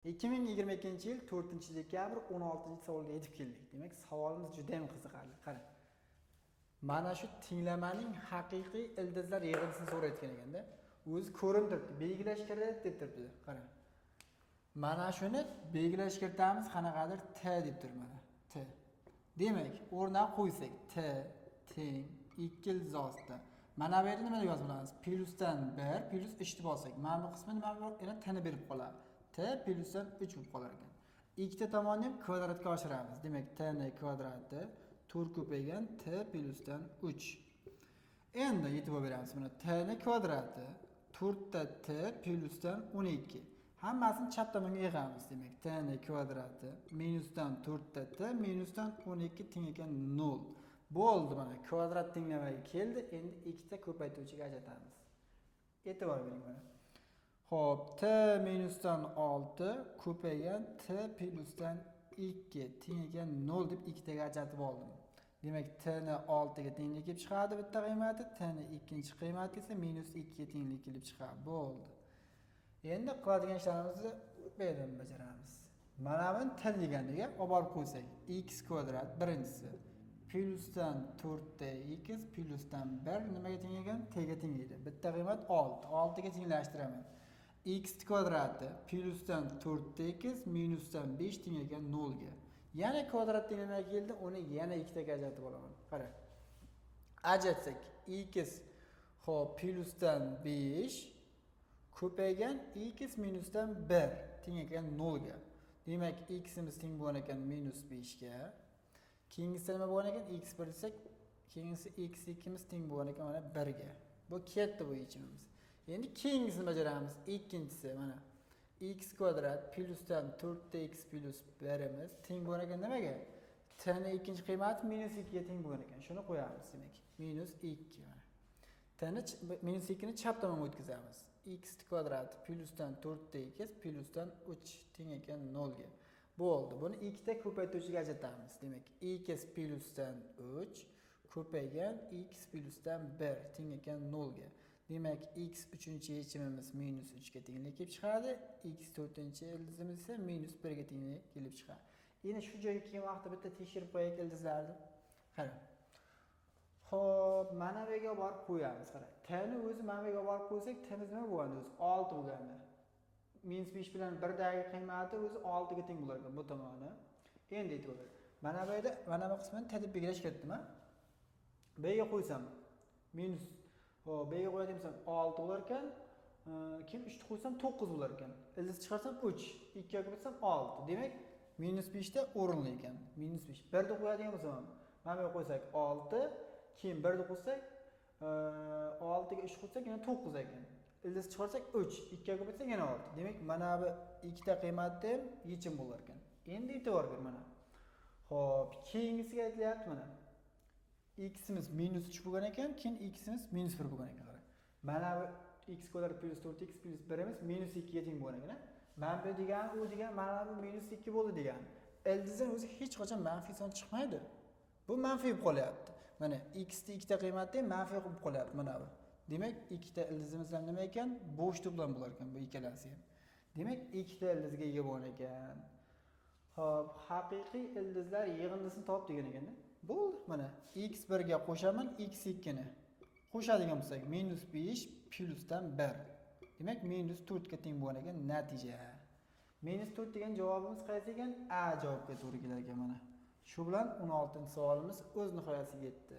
2022 yil 4 dekabr 16 savolga yetib keldik. Demak, savolimiz juda ham qiziqarli. Qarang. Mana shu tenglamaning haqiqiy ildizlar yig'indisini so'rayotgan ekanda. O'zi ko'rinib turibdi, belgilash kerak deb turibdi. Qarang. Mana shuni belgilash kiritamiz, qanaqadir t deb turibdi mana. T. Demak, o'rniga qo'ysak t teng 2 ildiz ostida. Mana bu yerda nima deb yozib olamiz? Plyusdan 1 plyus 3 deb olsak, mana bu qismi nima bo'lib, yana t ni berib qoladi. T plyusdan 3 bo'lib qolar ekan. Ikkita tomonni ham kvadratga oshiramiz. Demak, t ni kvadrati 4 ko'paygan t plyusdan 3. Endi yetib beramiz. Mana t ni kvadrati 4 ta t plyusdan 12. Hammasini chap tomonga yig'amiz. Demak, t ni kvadrati minusdan 4 ta t minusdan 12 teng ekan 0. Bo'ldi, mana kvadrat tenglamaga keldi. Endi ikkita ko'paytuvchiga ajratamiz. E'tibor bering mana. Xo'p, t minusdan 6 ko'paygan t plyusdan 2 teng ekan 0 deb ikkitaga ajratib oldim. Demak, t ni 6 ga tenglik kelib chiqadi bitta qiymati, t ni ikkinchi qiymati esa minus 2 ga tenglik kelib chiqadi. Bo'ldi. Endi qiladigan ishlarimizni bu yerdan bajaramiz. Mana buni t deganiga olib borib qo'ysak, x kvadrat birinchisi plyusdan 4 ta x plyusdan 1 nimaga teng ekan? T ga teng edi. Bitta qiymat 6. 6 ga tenglashtiraman. X kvadrati plyusdan 4 ta x minusdan 5 teng ekan 0 ga. Yana kvadrat tenglama keldi, uni yana ikkitaga ajratib olaman. Qara. Ajratsak x, xo'p, plyusdan 5 ko'paygan x minusdan 1 teng ekan 0 ga. Demak, ximiz teng bo'lgan ekan minus 5 ga. Keyingisi nima bo'lgan ekan? X1 desak, keyingisi x2imiz teng bo'lgan ekan mana 1 ga. Bu ketdi bu yechimimiz. Endi keyingisini bajaramiz. Ikkinchisi mana x kvadrat plyusdan 4 x plyus 1imiz teng bo'lgan ekan nimaga? T ni ikkinchi qiymati minus 2 ga teng bo'lgan ekan. Shuni qo'yamiz demak. Minus 2 mana. T ni minus 2 ni chap tomonga o'tkazamiz. X kvadrat plyusdan 4 x plyusdan 3 teng ekan 0 ga. Bo'ldi. Buni ikkita ko'paytuvchiga ajratamiz. Demak, x plyusdan 3 ko'paygan x plyusdan 1 teng ekan 0 ga. Demak, x uchinchi yechimimiz minus 3 ga tenglik kelib chiqadi. X to'rtinchi ildizimiz esa minus 1 ga tenglik kelib chiqadi. Endi shu joyga kelgan vaqtda bitta tekshirib qo'yaylik ildizlarni. Qarang. Xo'p, mana bu yerga borib qo'yamiz, qarang. T ni o'zi mana bu yerga borib qo'ysak, T'miz nima bo'lgandi o'zi? 6 bo'lgandi. Minus 5 bilan 1dagi qiymati o'zi 6 ga teng bo'lar ekan bu tomoni. Endi e'tibor bering. Mana bu yerda mana bu qismini T deb belgilash kerakmi? Bu yerga qo'ysam minus, xo'p, bu yerga qo'yadigan bo'lsam 6 bo'lar ekan. Keyin 3 ni qo'ysam 9 bo'lar ekan. Ildiz chiqarsam 3, 2 ga ko'paytsam 6. Demak, minus 5 da o'rinli ekan. Minus 5. 1 ni qo'yadigan bo'lsam ham, mana bu yerga qo'ysak 6, keyin 1 ni qo'ysak, 6 ga 3 qo'ysak yana 9 ekan. Ildiz chiqarsak 3, 2 ga ko'paytsak yana 6. Demak, mana bu ikkita qiymatda ham yechim bo'lar ekan. Endi e'tibor ber mana. Xo'p, keyingisiga aytilyapti mana. Ximiz minus 3 bo'lgan ekan, keyin ximiz minus 1 bo'lgan ekan, qarang. Mana bu x kvadrat plyus 4x plyus 1imiz minus 2 ga teng bo'lgan ekan. Mana bu degani, u degani mana bu minus 2 bo'ldi degani. Ildizdan o'zi hech qachon manfiy son chiqmaydi. Bu manfiy bo'lib qolyapti. Mana x ni ikkita qiymati ham manfiy bo'lib qolyapti mana bu. Demak, ikkita ildizimiz ham nima ekan? Bo'sh to'plam bo'lar ekan bu ikkalasi ham. Demak, ikkita ildizga ega bo'lgan ekan. Xo'p, haqiqiy ildizlar yig'indisini top degan ekanda. Bo'ldi, mana x1 ga qo'shaman x2 ni. Qo'shadigan bo'lsak, minus 5 plyusdan 1. Demak, minus 4 ga teng bo'lgan ekan natija. Minus 4 degan javobimiz qaysi ekan? A javobga to'g'ri kelar ekan mana. Shu bilan 16-savolimiz o'z nihoyasiga yetdi.